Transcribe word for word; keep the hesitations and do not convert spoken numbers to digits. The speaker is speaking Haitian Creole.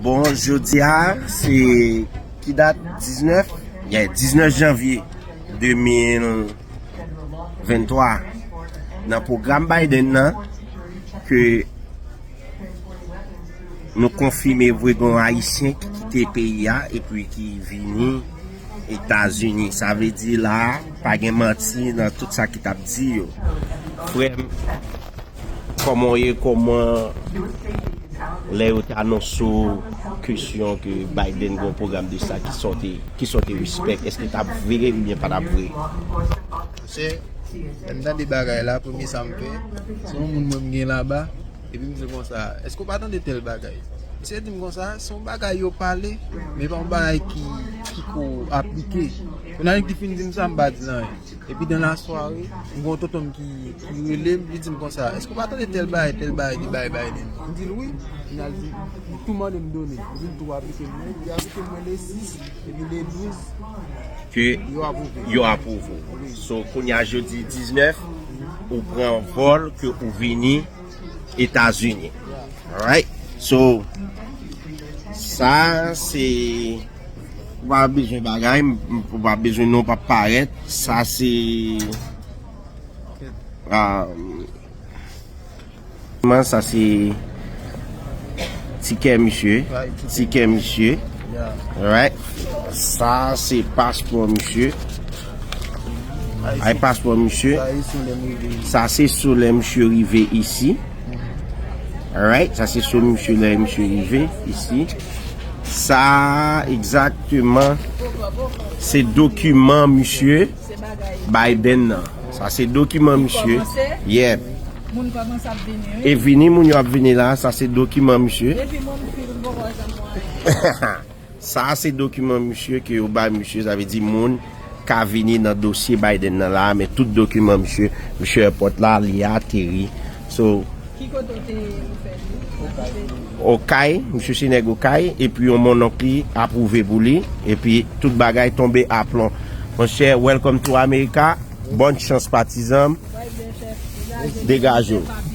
Bon, jodi a, se ki dat? Diznèf? Yeah, diznèf janvye de mil venntwa. Nan pwogram Biden nan, ke nou konfime vre gen yon Ayisyen ki kite peyi a epi ki vini Etazini. Sa vle di la, pa gen manti nan tout sa ki t ap di yo. Frè m, kòman w ye? Kòman lè yo te anonse w kesyon ke Biden gen yon pwogram de sa, ki sa w te, ki sa w te respect? Èske t ap vre oubyen pa t ap vre? Monchè, lè m tande bagay la, premye sa m fè, se yon moun mwen m gen laba, epi m di l konsa, èske w pa tande tèl bagay? Misye di m konsa, se yon bagay yo pale, men pa yon bagay ki, ki ko aplike. Kounye a li te fin di m sa, m pa di l anyen. Epi dan lasware, m gen yon tonton m ki, ki rele m, li di m konsa, èske w pa tande tèl bagay, tèl bagay li bay Biden? M di l wi. Kounye a l di, li tou mande m done. Li di l tou aplike m, li aplike m mwen le sis, epi le douz, ke yo apwouve. Yo apwouve w. Wi. So, kounye a jodi diznèf, ou pran vòl ke ou vini Etazini. Alright? So, sa se, ou pa bezwen bagay, m- m- ou pa bezwen non, pa parèt. Sa se, ah, man, sa se tikè misye. Tikè misye. Alright? Sa se paspò misye. Ay, paspò misye. Sa se sou lè misye rive isi. Alright, sa se sou misye lè misye rive isi. Sa, egzakteman, se dokiman misye Biden nan. Sa se dokiman misye. Yep. Moun kòmanse ap vini, wi. E vini, moun yo ap vini la, sa se dokiman misye. Depi mwen m fin, m poko janm wè anyen. Sa se dokiman misye ke yo bay misye, sa vle di moun ka vini nan dosye Biden nan la, men tout dokiman misye, misye èpòt la, li ateri. So, ki kote w te fè li? Okay, misye se nèg Okay, epi yon monnonk li apwouve pou li, epi tout bagay tonbe aplon. Monchè, welcome to America, bòn chans patizan m, degaje w.